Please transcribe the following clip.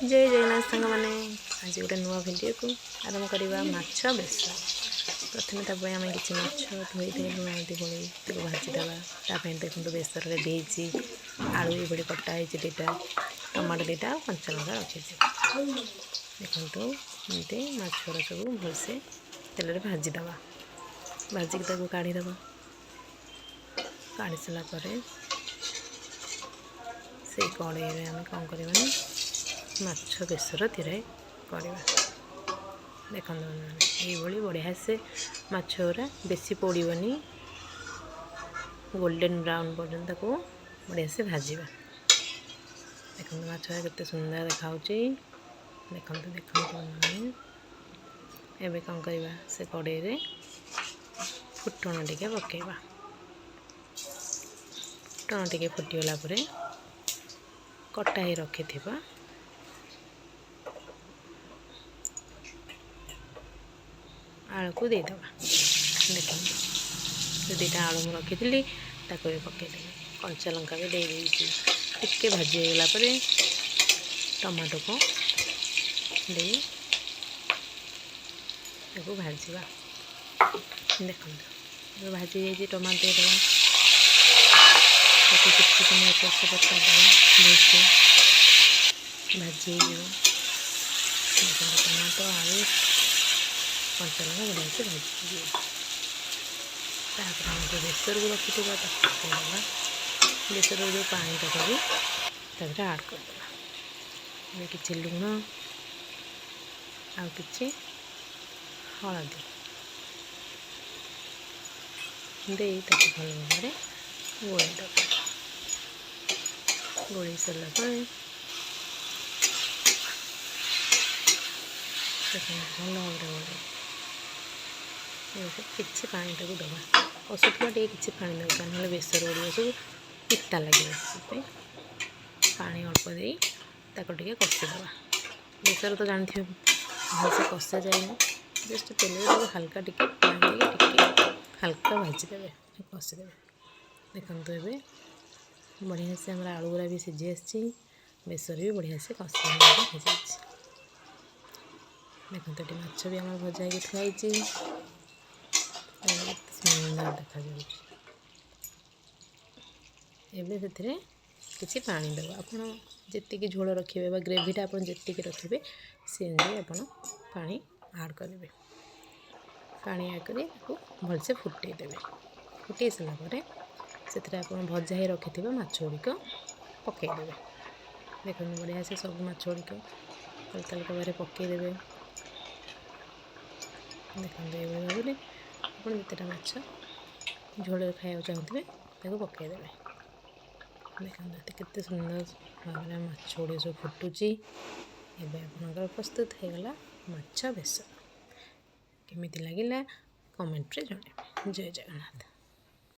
ଜୟ ଜଗନ୍ନାଥ ସାଙ୍ଗମାନେ, ଆଜି ଗୋଟେ ନୂଆ ଭିଡ଼ିଓକୁ ଆରମ୍ଭ କରିବା। ମାଛ ବେସର। ପ୍ରଥମେ ତା ପାଇଁ ଆମେ କିଛି ମାଛ ଧୋଇଦେଇ ଲୁଣ ହଳଦୀ ଗୋଳେଇ ତାକୁ ଭାଜିଦେବା। ତା ପାଇଁ ଦେଖନ୍ତୁ, ବେସର ରେଡ଼ି ହେଇଛି। ଆଳୁ ଏଇଭଳି କଟା ହେଇଛି ଦୁଇଟା, ଟମାଟୋ ଦୁଇଟା ଆଉ କଞ୍ଚା ଲଙ୍କା ରଖିଛି। ଦେଖନ୍ତୁ, ଏମିତି ମାଛର ସବୁ ଭଲସେ ତେଲରେ ଭାଜିଦେବା। ଭାଜିକି ତାକୁ କାଢ଼ିଦେବା। କାଢ଼ି ସାରିଲା ପରେ ସେଇ କଡ଼େଇରେ ଆମେ କ'ଣ କରିବା ନା ମାଛ ବେସର ତିଆରି କରିବା। ଦେଖନ୍ତୁ ବନ୍ଧୁମାନେ, ଏଇଭଳି ବଢ଼ିଆ ସେ ମାଛ ଗୁଡ଼ା ବେଶୀ ପୋଡ଼ିବନି, ଗୋଲ୍ଡେନ୍ ବ୍ରାଉନ୍ ପର୍ଯ୍ୟନ୍ତ ତାକୁ ବଢ଼ିଆ ସେ ଭାଜିବା। ଦେଖନ୍ତୁ, ମାଛ କେତେ ସୁନ୍ଦର ଦେଖାହେଉଛି। ଦେଖନ୍ତୁ ଦେଖନ୍ତୁ ବନ୍ଧୁମାନେ, ଏବେ କ'ଣ କରିବା? ସେ କଡ଼େଇରେ ଫୁଟଣ ଟିକେ ପକାଇବା। ଫୁଟଣ ଟିକେ ଫୁଟିଗଲା ପରେ କଟା ହେଇ ରଖିଥିବା ଆଳୁକୁ ଦେଇଦେବା। ଦେଖନ୍ତୁ, ସେ ଦୁଇଟା ଆଳୁ ମୁଁ ରଖିଥିଲି, ତାକୁ ବି ପକାଇଦେଲି। କଞ୍ଚା ଲଙ୍କା ବି ଦେଇଦେଇଛି। ଟିକେ ଭାଜି ହେଇଗଲା ପରେ ଟମାଟୋକୁ ଦେଇ ତାକୁ ଭାଜିବା। ଦେଖନ୍ତୁ, ଏବେ ଭାଜି ହେଇଯାଇଛି। ଟମାଟୋ ଦେଇଦେବା। ତାକୁ କିଛି ସମୟ ଏପଟ ସେପଟ କରିଦେବା, ଭଲସେ ଭାଜି ହେଇଯିବ। ଦେଖନ୍ତୁ, ଟମାଟୋ, ଆଳୁ, କଞ୍ଚା ଲଙ୍କା ବଢ଼ିଆ ସେ ଭାଜି ହେଇଯିବ। ତାପରେ ଆମେ ଯେଉଁ ବେସରକୁ ରଖିଥିବା, ତାକୁ ପକାଇଦେବା। ବେସରର ଯେଉଁ ପାଣିଟାକୁ ବି ତା ଦେହରେ ଆଡ଼୍ କରିଦେବା। ଏବେ କିଛି ଲୁଣ ଆଉ କିଛି ହଳଦୀ ଦେଇ ତାକୁ ଭଲ ଭାବରେ ଗୋଳେଇ ଦେବା। ଗୋଳେଇ ସାରିଲା ପରେ ଦେଖନ୍ତୁ, ଭଲ ଭାବରେ ଗୋଳେଇ ଏବେ କିଛି ପାଣି ତାକୁ ଦେବା। କଷୁଥିବା ଟିକେ କିଛି ପାଣି ଦରକାର, ନହେଲେ ବେସର ଗୁଡ଼ିକ ସବୁ ପିତା ଲାଗିବ। ସେଥିପାଇଁ ପାଣି ଅଳ୍ପ ଦେଇ ତାକୁ ଟିକେ କଷିଦେବା। ବେସର ତ ଜାଣିଥିବେ, ଭଲସେ କଷା ଯାଏନି। ଜଷ୍ଟ ତେଲରେ ତାକୁ ହାଲକା ଟିକେ ପାଣି ଦେଇକି ଟିକେ ହାଲକା ଭାଜିଦେବେ, କଷିଦେବେ। ଦେଖନ୍ତୁ, ଏବେ ବଢ଼ିଆ ସେ ଆମର ଆଳୁ ଗୁଡ଼ା ବି ସିଝି ଆସିଛି, ବେସର ବି ବଢ଼ିଆ ସେ କଷି ହେଇଯାଇଛି। ଦେଖନ୍ତୁ, ଏଠି ମାଛ ବି ଆମର ଭଜା ହେଇକି ଥୁଆ ହେଇଛି। କେତେ ସୁନ୍ଦର ଦେଖାଯାଉଛି। ଏବେ ସେଥିରେ କିଛି ପାଣି ଦେବ। ଆପଣ ଯେତିକି ଝୋଳ ରଖିବେ ବା ଗ୍ରେଭିଟା ଆପଣ ଯେତିକି ରଖିବେ, ସେ ଅନୁଯାୟୀ ଆପଣ ପାଣି ଆଡ଼୍ କରିବେ। ପାଣି ଆଡ଼୍ କରି ତାକୁ ଭଲସେ ଫୁଟେଇ ଦେବେ। ଫୁଟେଇ ସାରିଲା ପରେ ସେଥିରେ ଆପଣ ଭଜା ହେଇ ରଖିଥିବା ମାଛ ଗୁଡ଼ିକ ପକାଇଦେବେ। ଦେଖନ୍ତୁ, ବଢ଼ିଆ ସେ ସବୁ ମାଛ ଗୁଡ଼ିକ ହାଲକା ହାଲକା ଭାବରେ ପକାଇଦେବେ। ଦେଖନ୍ତୁ, ଏଇଭଳି ଭାବରେ ଆପଣ ଯେତେଟା ମାଛ ଝୋଳରେ ଖାଇବାକୁ ଚାହୁଁଥିବେ, ତାକୁ ପକାଇଦେବେ। ଦେଖନ୍ତୁ, ଏତେ କେତେ ସୁନ୍ଦର ଭାବରେ ମାଛ ଗୁଡ଼ିକ ସବୁ ଫୁଟୁଛି। ଏବେ ଆପଣଙ୍କର ପ୍ରସ୍ତୁତ ହେଇଗଲା ମାଛ ବେସର। କେମିତି ଲାଗିଲା, କମେଣ୍ଟରେ ଜଣାଇବେ। ଜୟ ଜଗନ୍ନାଥ।